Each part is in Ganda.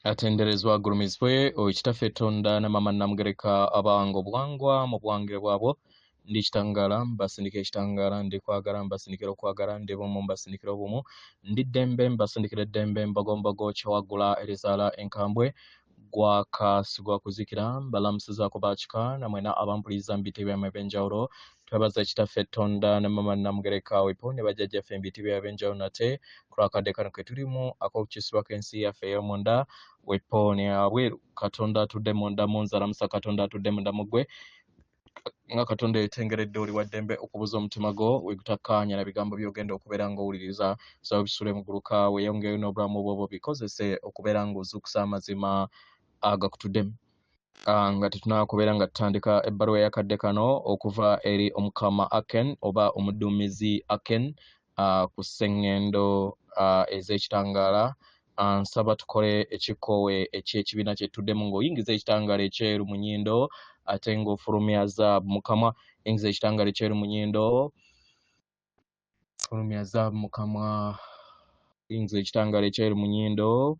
Atenderezwa agulumizibwe oyo Kitaffe Tonda ne Maama Namugereka abawanga obuwangwa mu buwange bwabwo. Ndi kitangaala mbasindikira ekitangaala, ndi kwagala mbasindikira okwagala, ndi bumu mbasindikira obumu, ndi ddembe mbasindikira eddembe, mbogombogo kyewaggula erizaala enkambwe, gwaka sigwa kuzikira, mbalamusizaako bakika namwena abampuliriza mu biti byammwe eby'enjawulo. Twebaza Kitaffe Tonda ne Maama Namugereka wepo ne bajjajjaffe mu biti byabwe eby'enjawulo nate ku lw'akadde kano ke tulimu ak'okukyusibwako ensi yaffe ey'omunda wepo ne wabweru. Katonda atudde munda mu nze alamusa Katonda atudde munda mu ggwe nga Katonda yetengeredde oli wa ddembe okubuza omutima gwo we gutakkaanya na bigambo by'ogenda okubeera ng'owuliriza. Saba bisule muguluka weeyongereyo n'obulamu bwo bikozese okubeera ng'ozuukusa amazima agakutuddemu. Nga tetunaba kubeera nga tutandika ebbaluwa ey'akadde kano okuva eri Omukama Aken oba Omuduumizi Aken ku sseŋŋendo ez'ekitangaala, nsaba tukole ekikkowe eky'ekibiina kye tutuddemu ng'oyingiza ekitangaala ekyeru mu nnyindo ate ng'ofulumya zaabu mu kamwa. Yingiza ekitangaala ekyeru mu nnyindo, fulumya zaabu mu kamwa. Yingiza ekitangaala ekyeru mu nnyindo,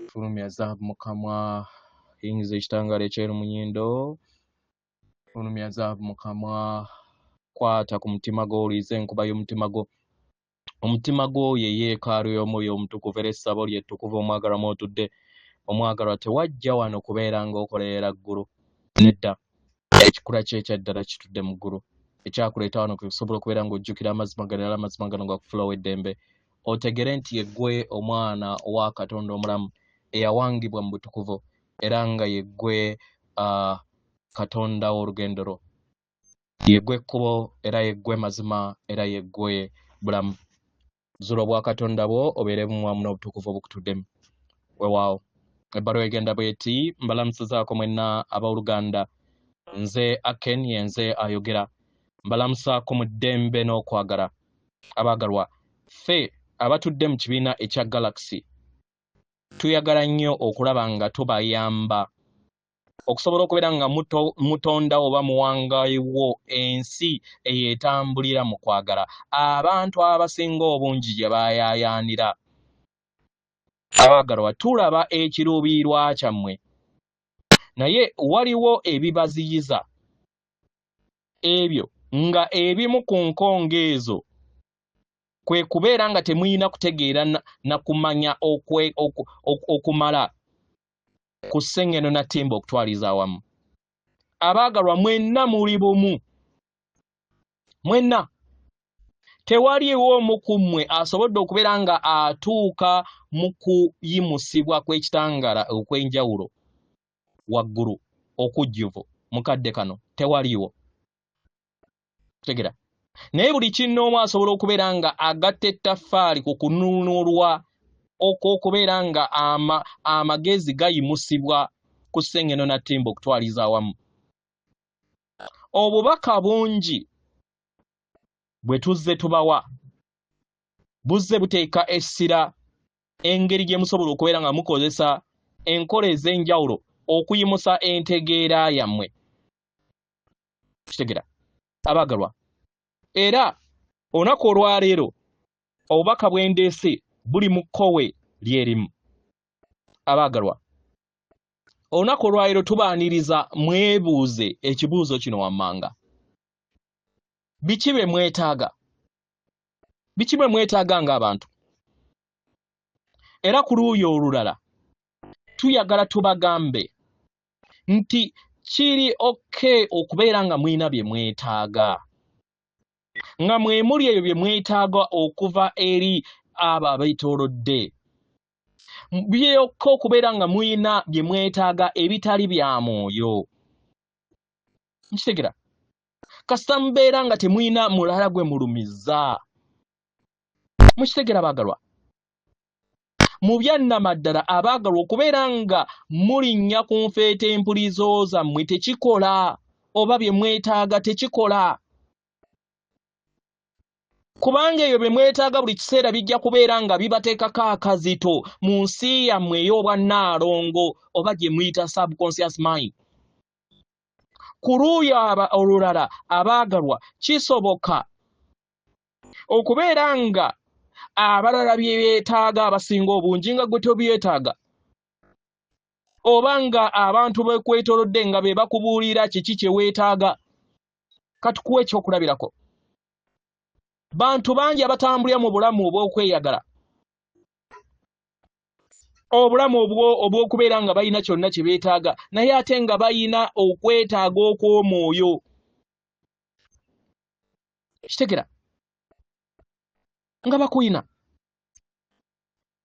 fulumya zaabu mu kamwa. Yingiza ekitangaala ekyeru mu nnyindo, fulumya zaabu mu kamwa. Kwata ku mutima gwo, owulirize enkuba y'omutima gwo. Omutima gwo ye yeekaalu y'Omwoyo Omutukuvu era essabo lye ettukuvu omwagalwa mw'otudde. Omwagalwa tewajja wano kubeera ng'okolerera ggulu. Nedda. Ekikula kye ekya ddala kitudde mu ggulu. Ekyakuleeta wano kwe kusobola okubeera ng'ojjukira amazima gano era amazima gano gakufuula ow'eddembe. Otegere nti yeggwe omwana wa Katonda omulamu eyawangibwa mu butukuvu era nga yeggwe Katonda w'olugendo lwo. Yeggwe kkubo era yeggwe mazima era yeggwe bulamu. Zuula obwakatonda bwo obeere bumu wamu n'obutukuvu obukutuddemu. Weewaawo. Ebbaluwa egenda bw'eti, mbalamusizaako mwenna abooluganda. Nze Aken yenze ayogera. Mbalamusaako mu ddembe n'okwagala. Abaagalwa, ffe abatudde mu kibiina ekya Galaxy tuyagala nnyo okulaba nga tubayamba okusobola okubeera nga mutondawo oba muwangawo ensi eyo etambulira mu kwagala abantu abasinga obungi gye bayaayaanira. Abaagalwa, tulaba ekiruubirirwa kyammwe, naye waliwo ebibaziyiza. Ebyo nga ebimu ku nkonge ezo kwe kubeera nga temulina kutegeera na kumanya okumala ku ssengendo na ttimba okutwaliza awamu. Abaagalwa, mwenna muli bumu, mwenna tewaliiwo omu ku mmwe asobodde okubeera nga atuuka mu kuyimusibwa kw'ekitangaala okw'enjawulo waggulu okujjuvu mu kadde kano, tewaliiwo. Tegera. Naye buli kinnoomu asobola okubeera nga agatta ettaffaali ku kununulwa okw'okubeera nga amagezi gayimusibwa ku ssengendo na ttimba okutwaliza awamu. Obubaka bungi bwe tuzze tubawa buzze buteeka essira engeri gye musobola okubeera nga mukozesa enkola ez'enjawulo okuyimusa entegeera yammwe. Kitegera abaagalwa, era olunaku olwaleero obubaka bwe ndeese buli mu kkowe lyerimu. Abaagalwa, olunaku olwaleero tubaaniriza mwebuuze ekibuuzo kino wammanga: biki bye mwetaaga? Biki bye mwetaaga ng'abantu? Era ku luuyi olulala tuyagala tubagambe nti kiri okke okubeera nga mulina bye mwetaaga, nga mwe muli ebyo bye mwetaaga okuva eri abo abeetoolodde. Byokka okubeera nga mulina bye mwetaaga ebitali bya mwoyo. Nkitegera, kasita mubeera nga temulina mulala gwe mulumizza. Mukitegera baagalwa? Mu byannamaddala abaagalwa, okubeera nga mulinnya ku nfeete empulizo zammwe tekikola, oba bye mwetaaga tekikola, kubanga ebyo bye mwetaaga buli kiseera bijja kubeera nga bibateekako akazito mu nsi yammwe ey'obwannaalongo oba gye muyita subconscious mind. Ku luuyi olulala abaagalwa, kisoboka okubeera nga abalala bye beetaaga abasinga obungi nga gwe tobyetaaga. Oba nga abantu bekwetolodde nga be bakubuulira kiki kye weetaaga. Katukuwa ekyokulabirako. Bantu bangi abatambulira mu bulamu obw'okweyagala, obulamu obw'okubeera nga balina kyonna kye beetaaga, naye ate nga balina okwetaaga okw'omwoyo. Kitegera nga bakuyina,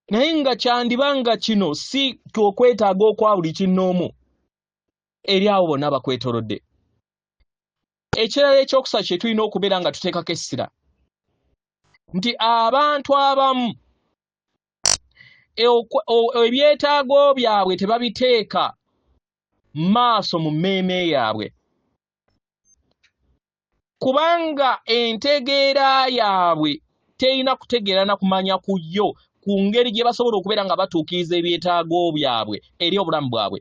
naye nga kyandiba nga kino si okwetaaga okwa buli kinnoomu eri abo bonna abakwetolodde. Ekirala ekyokusatu kye tulina okubeera nga tuteekako essira nti abantu abamu ebyetaago byabwe tebabiteeka maaso mu mmeeme yaabwe, kubanga entegeera yaabwe terina kutegeera na kumanya ku yo ku ngeri gye basobola okubeera nga batuukiriza ebyetaago byabwe eri obulamu bwabwe.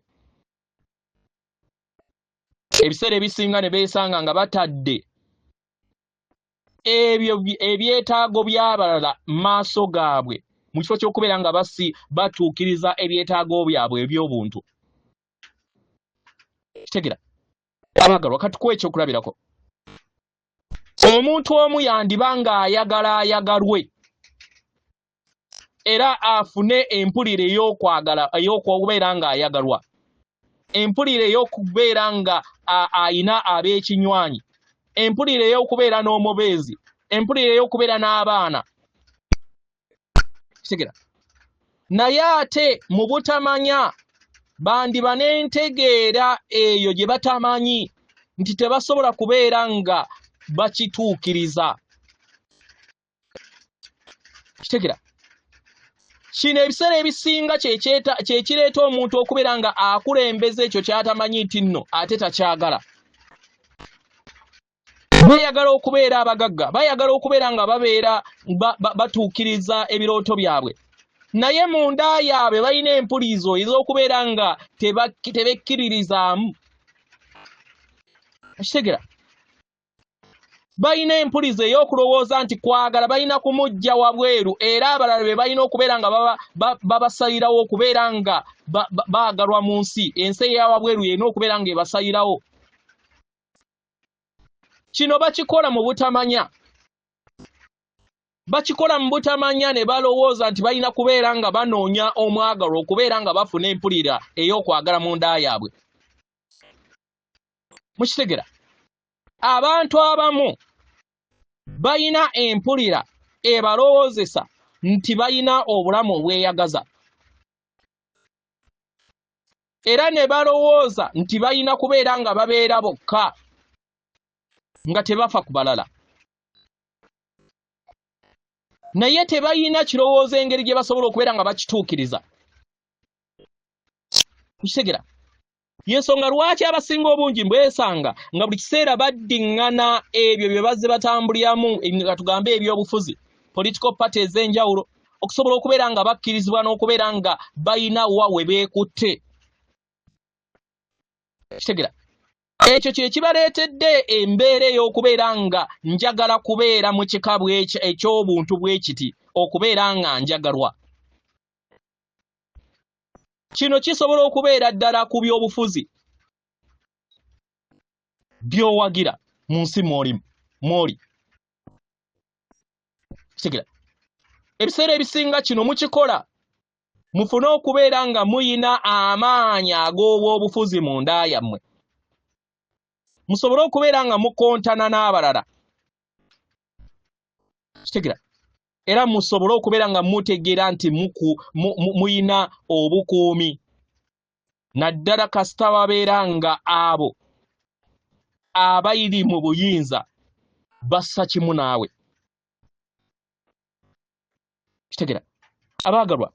Ebiseera ebisinga ne beesanga nga batadde ebyo ebyetaago by'abalala maaso gaabwe mu kifo ky'okubeera nga batuukiriza ebyetaago byabwe eby'obuntu. Kitegera abagalwa, katukuwa ekyokulabirako. Omuntu omu yandiba ng'ayagala ayagalwe era afune empulira ey'okwagala, ey'okubeera ng'ayagalwa, empulira ey'okubeera nga ayina ab'ekinywanyi, empulira ey'okubeera n'omubeezi, empulira ey'okubeera n'abaana. Kitegera? Naye ate mu butamanya bandiba n'entegeera eyo gye batamanyi nti tebasobola kubeera nga bakituukiriza. Kitegera? Kino ebiseera ebisinga kye kireeta omuntu okubeera nga akulembeza ekyo ky'atamanyi nti nno ate takyagala. Bayagala okubeera abagagga, bayagala okubeera nga babeera batuukiriza ebirooto byabwe, naye munda yaabwe balina empulizo ez'okubeera nga tebekkiririzaamu. Kitegera? Balina empulizo ey'okulowooza nti kwagala balina kumujja wabweru, era abalala be balina okubeera nga babasalirawo okubeera nga baagalwa mu nsi. Ensi eya wabweru erina okubeera nga ebasalirawo. Kino bakikola mu butamanya. Bakikola mu butamanya ne balowooza nti balina kubeera nga banoonya omwagalwa okubeera nga bafuna empulira ey'okwagala mu nda yaabwe. Mukitegera? Abantu abamu balina empulira ebalowoozesa nti balina obulamu obweyagaza, era ne balowooza nti balina kubeera nga babeera bokka nga tebafa ku balala, naye tebalina kirowoozo engeri gye basobola okubeera nga bakituukiriza. Mukitegera? Yensonga lwaki abasinga obungi mbwesanga nga buli kiseera baddiŋŋana ebyo bye bazze batambuliramu, nga tugambe ebyobufuzi, political party ez'enjawulo, okusobola okubeera nga bakkirizibwa n'okubeera nga balina wa we beekutte. Kitegera? Ekyo kye kibaleetedde embeera ey'okubeera nga njagala kubeera mu kika eky'obuntu bwe kiti okubeera nga njagalwa. Kino kisobola okubeera ddala ku by'obufuzi by'owagira mu nsi mw'oli. Kitegera? Ebiseera ebisinga kino mukikola mufune okubeera nga muyina amaanyi ag'obwobufuzi mu nda yammwe, musobole okubeera nga mukontana n'abalala. Kitegera? Era musobole okubeera nga mutegeera nti muyina obukuumi, naddala kasita babeera nga abo abayiri mu buyinza bassa kimu naawe. Kitegera? Abaagalwa,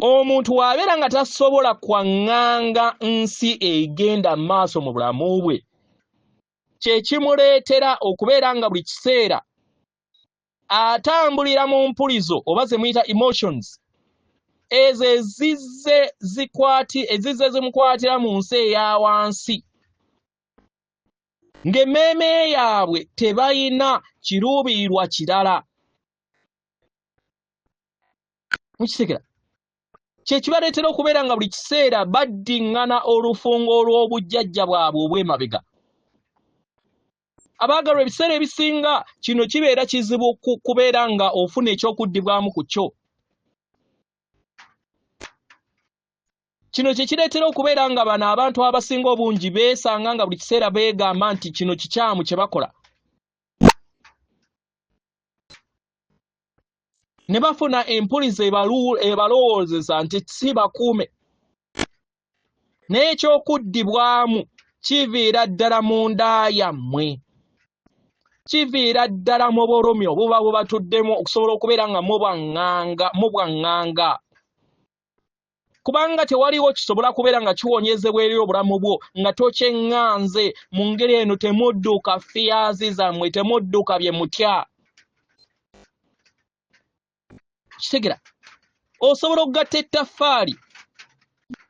omuntu w'abeera nga tasobola kwaŋŋanga nsi egenda maaso mu bulamu bwe, kye kimuleetera okubeera nga buli kiseera atambulira mu mpulizo oba ze muyita emotions, ezo ezizze zimukwatira mu nsi eya wansi, ng'emmeeme yaabwe tebalina kiruubirirwa kirala. Mukitegera? Kye kibaleetera okubeera nga buli kiseera baddiŋŋana olufungo olw'obujjajja bwabwe obw'emabega. Abaagalwa, ebiseera ebisinga kino kibeera kizibu kubeera nga ofuna ekyokuddibwamu ku kyo. Kino kye kireetera okubeera nga bano abantu abasinga obungi beesanga nga buli kiseera beegamba nti kino kikyamu kye bakola. Ne bafuna empuliza ebalowoozesa nti si bakuume. Naye ekyokuddibwamu kiviira ddala munda yammwe. Kiviira ddala mu bulumi obuba bubatuddemu okusobola okubeera nga mubwaŋŋanga. Kubanga tewaliwo kisobola kubeera nga kiwonyezebwa eri obulamu bwo nga tokyeŋŋanze. Mu ngeri eno temudduka fiyazi zammwe, temudduka bye mutya. Kitegera, osobola okugatta ettaffaali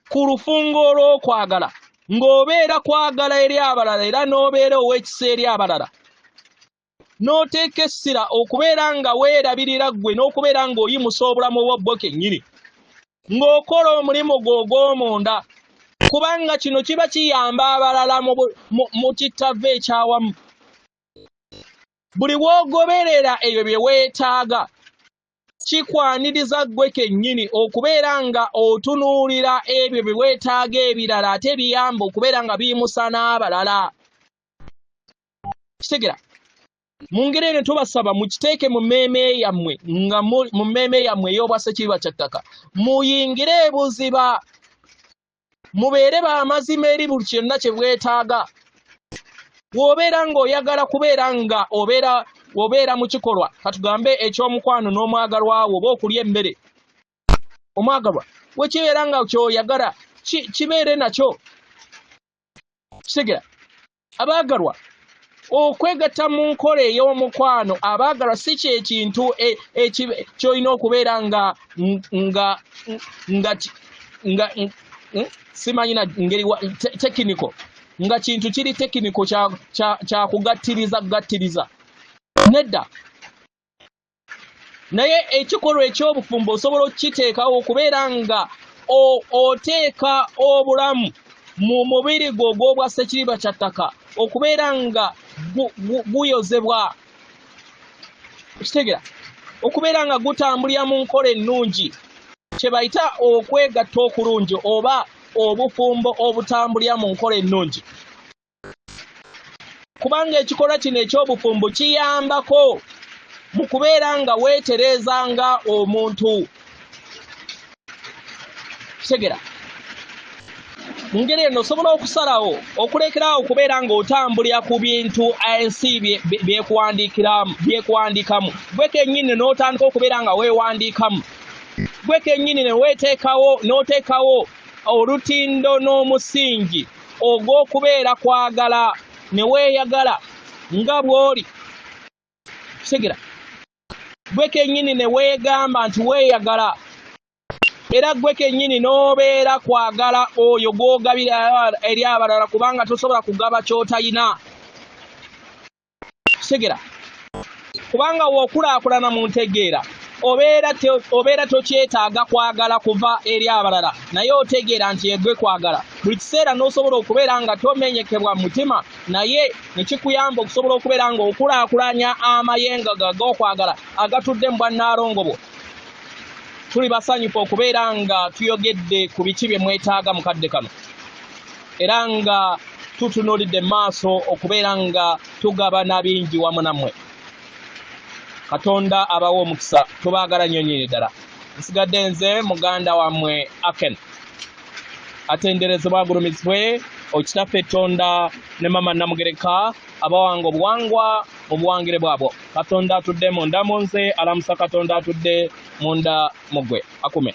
ku lufungo olw'okwagala ng'obeera kwagala eri abalala era n'obeera ow'ekisa eri abalala. N'oteeka essira okubeera nga weerabirira ggwe n'okubeera ng'oyimusa obulamu bwo bwo kennyini ng'okola omulimu gwo ogw'omunda, kubanga kino kiba kiyamba abalala mu kittavvu ekyawamu. Buli w'ogoberera ebyo bye weetaaga kikwaniriza ggwe kennyini okubeera nga otunuulira ebyo bye weetaaga ebirala ate biyamba okubeera nga biyimusa n'abalala. Kitegera, mu ngeri eno tubasaba mukiteeke mu mmeeme yammwe, nga mu mmeeme yammwe ey'obwassekiriba kya ttaka, muyingire ebuziba, mubeere b'amazima eri buli kyonna kye bwetaaga. Bw'obeera ng'oyagala kubeera nga obeera mu kikolwa, katugambe eky'omukwano n'omwagalwa wo oba okulya emmere, omwagalwa we kibeera nga ky'oyagala kibeere nakyo. Kitegera, abaagalwa, okwegatta mu nkola ey'omukwano, abaagalwa, si kye kintu ky'olina okubeera nga nga nga nga simanyi na ngeri tekiniko, nga kintu kiri tekiniko kya kugattiriza kugattiriza, nedda. Naye ekikolwa eky'obufumbo osobola okukiteekawo okubeera nga oteeka obulamu mu mubiri gwo ogw'obwa ssekiriba kya ttaka okubeera nga guyozebwa. Okitegera, okubeera nga gutambulira mu nkola ennungi, kye bayita okwegatta okulungi oba obufumbo obutambulira mu nkola ennungi. Kubanga ekikolwa kino eky'obufumbo kiyambako mu kubeera nga weetereeza nga omuntu. Kitegera, mu ngeri eno osobola okusalawo okulekerawo okubeera ng'otambulira ku bintu ensi byekuwandiikamu, gwe kennyini n'otandika okubeera nga weewandiikamu, gwe kennyini ne weeteekawo, n'oteekawo olutindo n'omusingi ogw'okubeera kwagala ne weeyagala nga bw'oli. Kitegera, gwe kennyini ne weegamba nti weeyagala, era gwe kennyini n'obeera kwagala oyo gw'ogabira eri abalala, kubanga tosobola kugaba ky'otalina. Kitegera, kubanga w'okulaakulana mu ntegeera obeera tokyetaaga kwagala kuva eri abalala, naye otegeera nti egwe kwagala buli kiseera, n'osobola okubeera nga tomenyekebwa mutima, naye ne kikuyamba okusobola okubeera nga okulaakulanya amayengo ag'okwagala agatudde mu bwannaalongo bwo. Tuli basanyufu okubeera nga tuyogedde ku biki bye mwetaaga mu kadde kano, era nga tutunuulidde mu maaso okubeera nga tugabana bingi wamu nammwe. Katonda abawe omukisa, tubaagala nnyo nnyini ddala. Nsigadde nze muganda wammwe Aken. Atenderezebwa agulumizibwe Okitaffe Tonda ne Mama Namugereka abawanga obuwangwa mu buwangire bwabwo. Katonda atudde munda mu nze alamusa Katonda atudde munda mu ggwe akume.